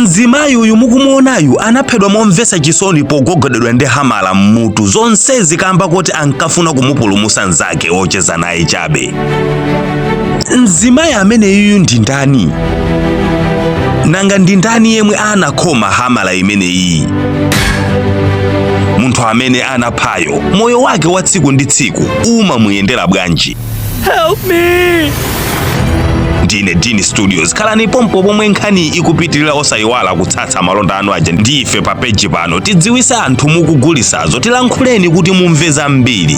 Mzimayi uyu mukumuonayu anaphedwa momvetsa chisoni pogogodedwa ndi hamala mmutu, zonsezi kamba kuti ankafuna kumupulumutsa mnzake ocheza naye chabe. Mzimayi ameneyuyu ndi ndani? Nanga ndi ndani yemwe anakhoma hamala imeneyi? Munthu amene anaphayo moyo wake wa tsiku ndi tsiku umamuyendera bwanji? Help me! Ndine Dini Studios. Khalani pompo pomwe nkhani ikupitirira. Osayiwala kutsatsa malonda anu aja ndi ife pa peji pano. Tidziwise anthu mukugulisazo, tilankhuleni kuti mumve zambiri.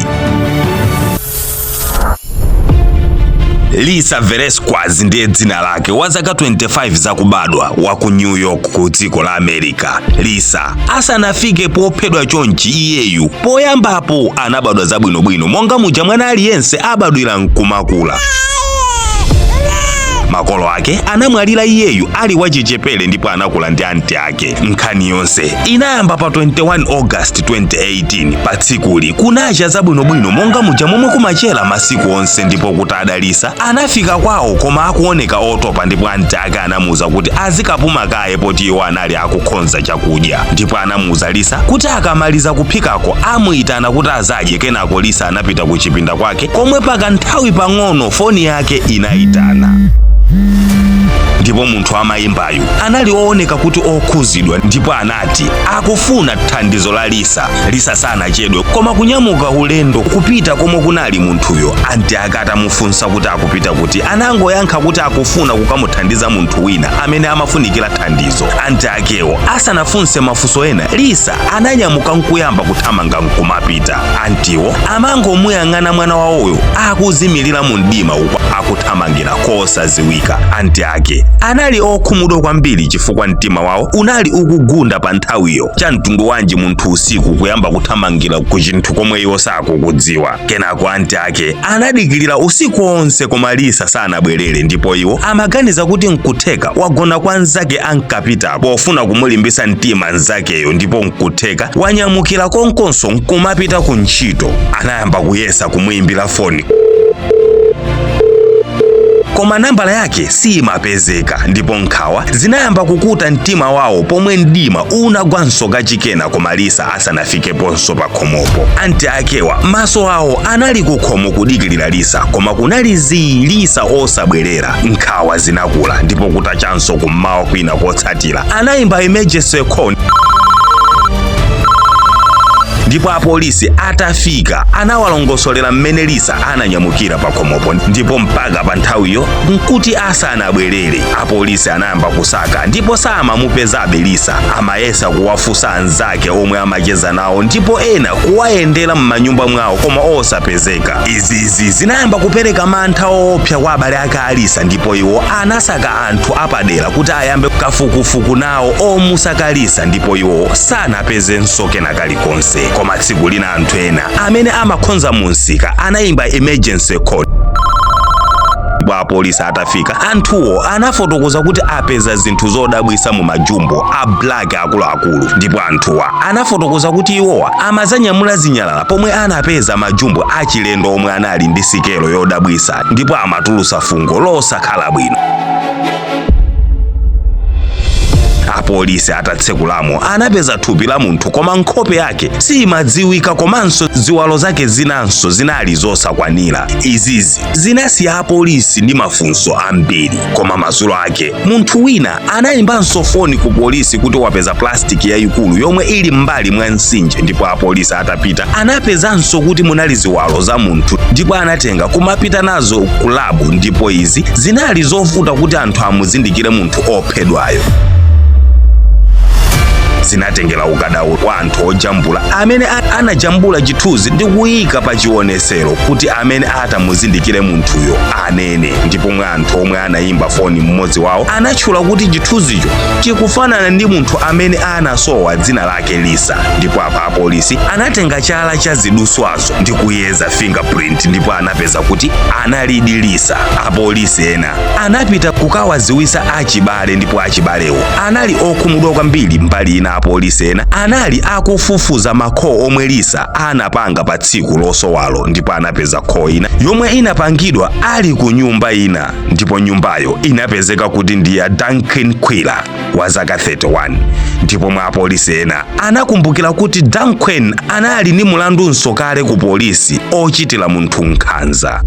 Lisa Velasquez ndiye dzina lake, wa zaka 25 zakubadwa, wa ku New York ku dziko la America. Lisa asanafike pophedwa chonchi, iyeyu poyambapo anabadwa zabwinobwino monga muja mwana aliyense abadwira nkumakula. Makolo ake anamwalira iyeyu ali wachichepere ndipo anakula ndi anti ake. Nkhani yonse inayamba pa 21 August 2018. Pa tsikuli kunacha zabwinobwino monga muja momwe kumachera masiku onse, ndipo kutada Lisa anafika kwawo koma akuoneka otopa, ndipo anti ake anamuuza kuti azikapuma kaye poti iwo anali akukonza chakudya, ndipo anamuuza Lisa kuti akamaliza kuphikako amuyitana kuti azadye. Kenako Lisa anapita ku chipinda kwake komwe pakanthawi pang'ono foni yake inayitana, ndipo munthu amayimbayu anali ooneka kuti okhuzidwa ndipo anati akufuna thandizo la Lisa. Lisa sanachedwe koma kunyamuka ulendo kupita komwe kunali munthuyo. Anti ake atamufunsa kuti akupita kuti, anangoyankha kuti akufuna kukamuthandiza munthu wina amene amafunikira thandizo. Anti akewo asanafunse mafunso ena, Lisa ananyamuka nkuyamba kuthamanga nkumapita. Antiwo amangomuyang'ana mwana wawoyo akuzimirira mu mdima uku akuthamangira kosaziwika. Anti ake anali okhumudwa kwambiri chifukwa mtima wawo unali ukugunda pa nthawiyo. Cha mtundu wanji munthu usiku kuyamba kuthamangira ku chinthu komwe iwo sakukudziwa? Kenako anti ake anadikirira usiku onse koma Lisa sanabwerere, ndipo iwo amaganiza kuti nkutheka wagona kwa mnzake ankapita, pofuna kumulimbisa mtima mnzakeyo, ndipo nkutheka wanyamukira konkonso nkumapita ku ntchito. Anayamba kuyesa kumuyimbira foni koma nambala yake siyimapezeka, ndipo nkhawa zinayamba kukuta mtima wawo pomwe mdima unagwanso kachikena koma Lisa asanafikeponso pa khomopo. Anti akewa maso awo anali ku khomo kudikirira Lisa, koma kunali zii, Lisa osabwerera. Nkhawa zinakula, ndipo kutachanso kummawa kwina kotsatira anayimba emergency call, ndipo apolisi atafika anawalongosolera mmene Lisa ananyamukira pa khomopo, ndipo mpaka pa nthawiyo nkuti asanabwerere. Apolisi anayamba kusaka ndipo samamupezabe Lisa. Amayesa kuwafunsa anzake omwe amacheza nawo ndipo ena kuwayendera m'manyumba mwawo koma osapezeka. Izizi zinayamba kupereka mantha oopsa kwa abale ake a Lisa, ndipo iwo anasaka anthu apadera kuti ayambe kafukufuku nawo omusaka Lisa, ndipo iwo sanapezenso kena kalikonse. Koma tsiku lina anthu ena amene amakhonza mu msika anayimba emergency call. Ndipo apolisi atafika, anthuwo anafotokoza kuti apeza zinthu zodabwisa mu majumbo a black akuluakulu, ndipo anthuwa anafotokoza kuti iwowa amazanyamula zinyalala pomwe anapeza majumbo achilendo omwe anali ndi sikelo yodabwisa ndipo amatulusa fungo losakhala bwino. Apolisi atatsekulamo anapeza thupi la munthu koma nkhope yake siyimadziwika komanso ziwalo zake zinanso zinali zosakwanira. Izizi zinasiya apolisi ndi mafunso ambiri. Koma madzulo ake munthu wina anayimbanso foni ku polisi kuti wapeza plastiki yayikulu yomwe ili m'mbali mwa mtsinje, ndipo apolisi atapita anapezanso kuti munali ziwalo za munthu, ndipo anatenga kumapita nazo ku lab, ndipo izi zinali zovuta kuti anthu amuzindikire munthu ophedwayo. Zinatengera ukadaulo wa anthu ojambula amene anajambula chithunzi ndi kuyika pa chionesero kuti amene atamuzindikire munthuyo anene, ndipo mwa anthu omwe anayimba foni mmodzi wawo anatchula kuti chithunzicho chikufanana ndi munthu amene anasowa dzina lake Lisa. Ndipo apa apolisi anatenga chala cha ziduswazo ndi kuyeza fingerprint, ndipo anapeza kuti analidi Lisa. Apolisi ena anapita kukawaziwisa achibale, ndipo achibalewo anali okhumudwa kwambiri. Mbali ina Apolisi ena anali akufufuza ma call omwe Lisa anapanga pa tsiku losowalo, ndipo anapeza call ina yomwe inapangidwa ali ku nyumba ina, ndipo nyumbayo inapezeka kuti ndi ya Duncan Quilla wa zaka 31. Ndipo mwa apolisi ena anakumbukira kuti Duncan anali ndi mulandunso kale ku polisi ochitira munthu nkhanza.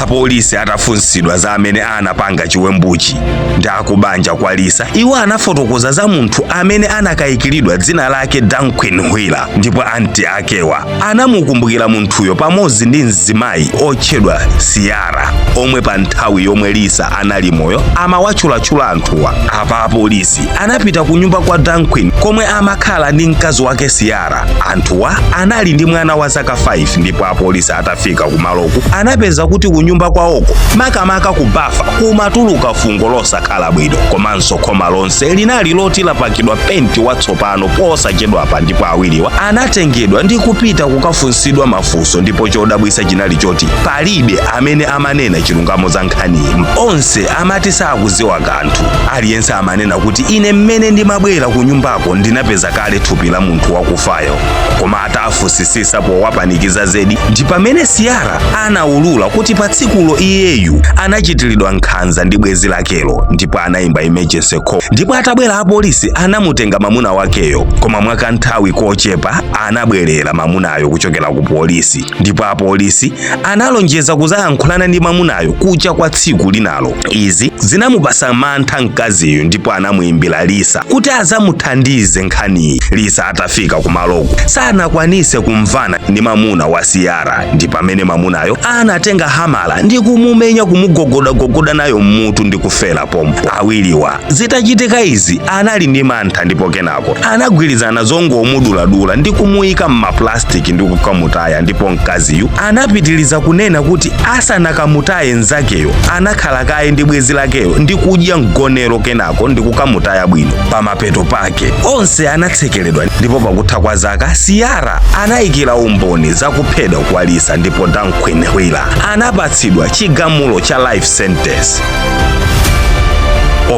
Apolisi atafunsidwa za amene anapanga chiwembuchi ndi akubanja kwa Lisa, iwo anafotokoza za munthu amene anakayikiridwa, dzina lake Duncan Wheeler, ndipo anti akewa anamukumbukira munthuyo pamodzi ndi mzimayi otchedwa Siara, omwe pa nthawi yomwe Lisa anali moyo amawatchulatchula anthuwa. Apa apolisi anapita ku nyumba kwa Duncan komwe amakhala ndi mkazi wake Siara. Anthuwa anali ndi mwana wa zaka 5, ndipo apolisi atafika kumaloku anapeza kuti kunyumba kwawoko, makamaka ku bafa, kumatuluka fungo losakhala bwino, komanso khoma lonse linali loti lapakidwa penti watsopano posachedwapa. Ndipo awiriwa anatengedwa ndi kupita kukafunsidwa mafunso, ndipo chodabwisa chinali choti palibe amene amanena chilungamo za nkhaniyi. Onse amati sakuziwa kanthu. Aliyense amanena kuti, "Ine mmene ndimabwera ku nyumbako ndinapeza kale thupi la munthu wakufayo." Koma atafunsisisa powapanikiza zedi, ndi pamene Siara anaulula kuti pa tsikulo iyeyu anachitiridwa nkhanza ndi bwenzi lakelo, ndipo anayimba emergency call, ndipo atabwera apolisi anamutenga mamuna wakeyo. Koma mwakanthawi kochepa anabwerera mamunayo kuchokera ku polisi, ndipo apolisi analonjeza kuzayankhulana ndi mamunayo kucha kwa tsiku linalo. Izi zinamupasa mantha mkaziyo, ndipo anamuyimbira Lisa kuti azamuthandize nkhaniyi. Lisa atafika kumaloko sanakwanise kumvana ndi mamuna wa Siara, ndi pamene mamunayo anatenga hamala ndi kumumenya, kumugogodagogoda nayo mmutu ndi kufera pompo. Awiriwa zitachitika izi anali ndi mantha, ndipo kenako anagwirizana zongomuduladula ndi kumuyika m'maplastiki ndi kukamutaya. Ndipo mkaziyu anapitiliza kunena kuti asanakamutaye mnzakeyo anakhala kaye ndi bwenzi lakeyo ndi kudya mgonero, kenako ndi kukamutaya bwino. Pamapeto pake onse anatsekeledwa, ndipo pakutha kwa zaka Siara anayikira umboni za kuphedwa kwa Lisa, ndipo Duncan Wheeler anapatsidwa chigamulo cha life sentence.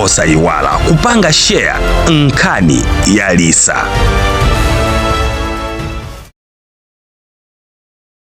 Osayiwala kupanga share nkhani ya Lisa.